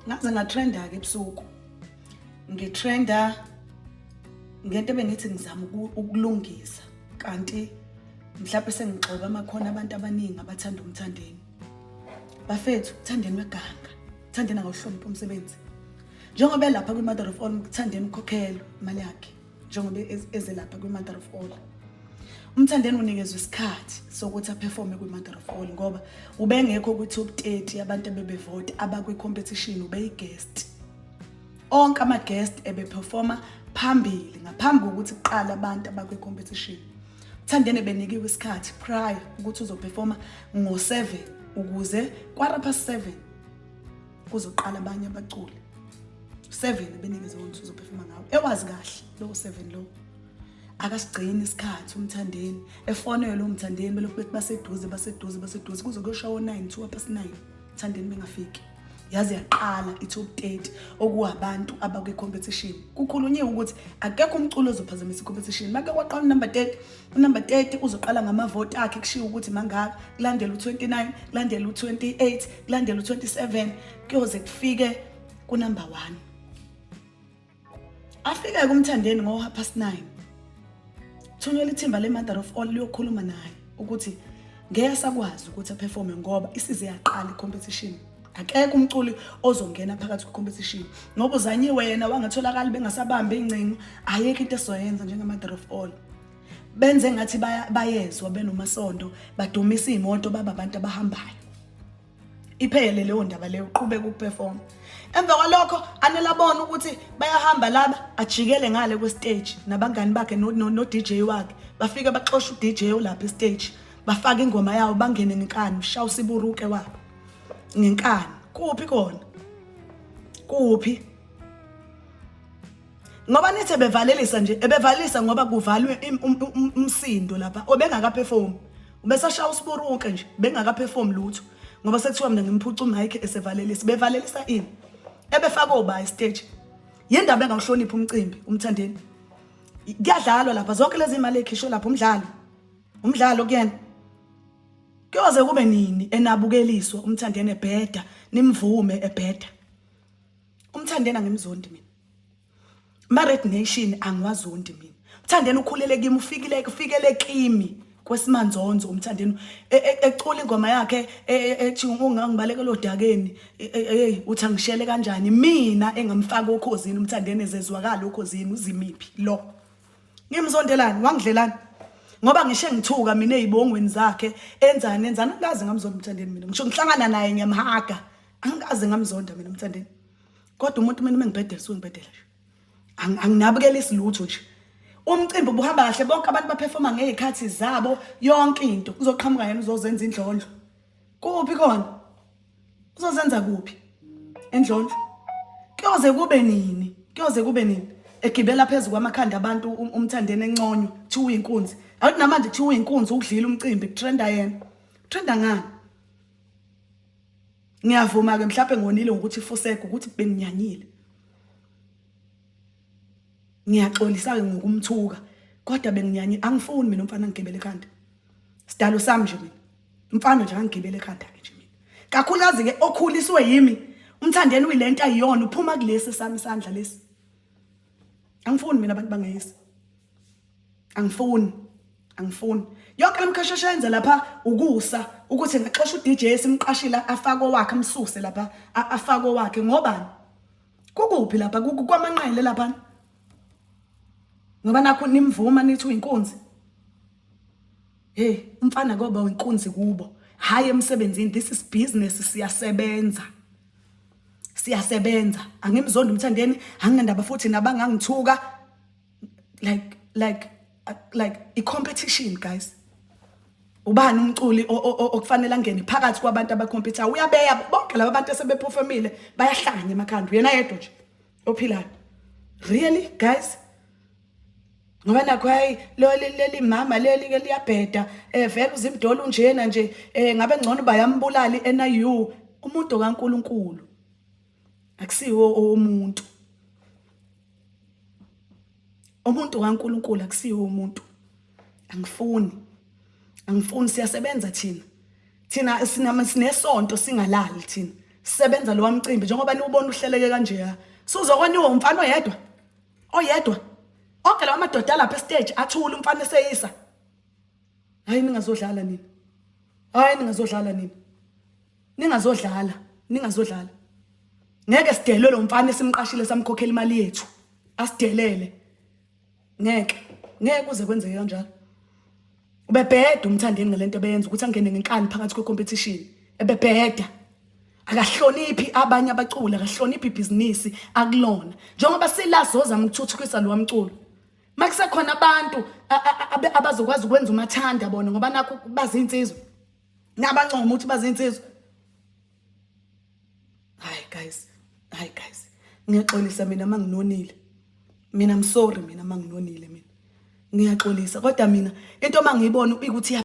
Ngaze ngatrenda ke ebusuku. Ngitrenda ngento ebengithi ngizama ukulungisa kanti mhlawumbe sengigxoba amakhono abantu abaningi abathanda uMthandeni. Bafethu, Mthandeni weganga. Mthandeni akawuhloniphi umsebenzi. Njengoba elapha kwi-Mother of All, Mthandeni ukhokhelwe imali yakhe njengoba eze lapha kwi-Mother of All. UMthandeni unikezwe isikhathi sokuthi aperforme kwi-Mother of All ngoba ubengekho kwi-top 30 yabantu abebevota abakwi-competition, ubeyi-guest. Onke ama-guest ebeperforma phambili ngaphambi kokuthi kuqale abantu abakwi-competition. Mthandeni benikiwe isikhathi prior ukuthi uzoperforma ngo-7 ukuze 7:15 kuzoqala abanye abaculi. 7 benikezwe ukuthi uzoperforma ngawo. Ewazi kahle lo 7 lo. Akasigcini isikhathi uMthandeni, efonelwe uMthandeni belokhu bethi baseduze baseduze baseduze kuze kuyoshawa o9 9:02 Mthandeni bengafiki. Yaze yaqala i-top 30 okuwabantu abakwi-competition. Kukhulunyiwe ukuthi akekho umculo ozophazamisa i-competition. Make kwaqala unumber 30, unumber 30 uzoqala ngamavoti akhe kushiwo ukuthi mangaka, kulandela u-29, kulandela u-28, kulandela u-27, kuyoze kufike kunumber 1. Afike kuMthandeni ngo 9:30. Thunyelwa ithimba le-Mother of All liyokhuluma naye ukuthi ngeke sakwazi ukuthi aperforme ngoba isize yaqala i-competition. Akekho umculi ozongena phakathi kwe-competition ngoba uzanyiwe yena wangatholakali bengasabambi ingcingo, ayikho into esizoyenza njenge-Mother of All. Benze ngathi bayezwa benomasondo, badumisa iy'moto baba abantu abahambayo. Iphele leyo ndaba leyo, uqhubeka ukuperform. Emva kwalokho anele abone ukuthi bayahamba laba, ajikele ngale kwe-stage nabangani bakhe no-DJ wakhe. Bafike baxosha u-DJ olapha e-stage, bafake ingoma yawo bangene ngenkani, ushawa usiburuke wabo ngenkani. Kuphi kona? Kuphi? Ngoba nithi ebevalelisa nje, ebevalelisa ngoba kuvalwe umsindo lapha, obengakaperform. Ubesashaya usiburuke nje, bengakaperform lutho. Ngoba sekuthiwa mina ngimphuca umic esevalelisa. Bevalelisa ini? Ebefaka oba stage. Yindaba engawuhloniphi umcimbi uMthandeni. Kuyadlalwa lapha zonke lezi imali ekhishwe lapha umdlalo. Umdlalo kuyena. Kuyoze kube nini enabukeliswa uMthandeni ebheda, nimvume ebheda. UMthandeni angimzondi mina. Ma Red Nation angiwazondi mina. Mthandeni ukhulele kimi, ufikile ufikele kimi kwesimanzonzo uMthandeni ecula ingoma yakhe ethi ungangibalekela odakeni, hey uthi angishele kanjani mina engamfaka okhozini uMthandeni ezezwakala okhozini uzimiphi lo. Ngimzondelani wangidlelani ngoba ngishe ngithuka mina ezibongweni zakhe enzani enzani angikaze ngamzonda uMthandeni mina. Ngisho ngihlangana naye ngiyamhaga, angikaze ngamzonda mina uMthandeni. Kodwa umuntu mina mengibhedela suke ngibhedela nje. Anginabukela isilutho nje. Umcimbi ubuhamba kahle, bonke abantu baperforma ngezikhathi zabo, yonke into. Uzoqhamuka yena uzozenza indlondlo. Kuphi khona? Uzozenza kuphi? Endlondlo. Kuyoze kube nini? Kuyoze kube nini? Egibela phezulu kwamakhanda abantu uMthandeni enconywa, kuthiwa uyinkunzi. Awuthi namanje kuthiwa uyinkunzi ukudlila umcimbi, kutrenda yena. Trenda ngani? Ngiyavuma ke mhlawumbe ngonile ngokuthi fuseke ukuthi benginyanyile. Ngiyaxolisa ke ngokumthuka kodwa benginyanyile, angifuni mina umfana angigibele ekhanda. Sidalo sami nje mina. Umfana nje angigibele ekhanda ke nje mina. Kakhulukazi ke okhuliswe yimi. UMthandeni uyilento ayiyona, uphuma kulesi sami isandla lesi. Angifuni mina abantu bangeyisi. Angifuni. Angifuni. Yonke lemkhasheshe yenza lapha ukusa ukuthi ngaxosha uDJ esimqashile afake owakhe amsuse lapha afake owakhe ngobani? Kukuphi lapha kwamanqele lapha? Ngoba nakho nimvuma nithi uyinkunzi. Hey, umfana koba uyinkunzi kubo. Hayi emsebenzini, this is business, siyasebenza. Siyasebenza. Angimzondi uMthandeni, anginandaba futhi nabangangithuka. Like i competition guys. Ubani umculi okufanele angene phakathi kwabantu abacompete? Uyabeya bonke laba bantu asebeperformile bayahlanya emakhanda. Yena yedwa nje ophilayo. Really guys? Ngoba nakho hayi lo leli mama leli ke liyabheda, vele uzimdolo unjena nje, ngabe ngcono bayambulala iNIU. Umuntu kaNkuluNkulu akusiwo umuntu. Umuntu kaNkuluNkulu akusiwo umuntu. Angifuni. Angifuni, siyasebenza thina. Thina sinesonto singalali thina. Sebenza lo wamcimbi njengoba niwubona uhleleke kanjeya. Suzokoniwa umfana oyedwa. Oyedwa. Onke lawa madoda lapha estage athula umfana eseyisa. Hayi ningazodlala nina. Hayi ningazodlala nina. Ningazodlala, ningazodlala. Ngeke sidelwe lo mfana esimqashile samkhokhela imali yethu. Asidelele. Ngeke. Ngeke kuze kwenzeke kanjalo. Ubebheda umthandeni ngalento ebeyenza ukuthi angene ngenkani phakathi kwe-competition. Ebebheda. Akahloniphi abanye abaculi, akahloniphi ibhizinisi akulona. Njengoba sila sozama ukuthuthukisa lo mculo. Makusekhona abantu abazokwazi ukwenza umathanda bona ngoba nakho bazinsizwa. Nabancoma ukuthi bazinsizwa. Hayi guys, hayi guys. Ngiyaxolisa mina manginonile. Mina I'm sorry mina manginonile mina. Ngiyaxolisa kodwa mina into mangiyibona ukuthi.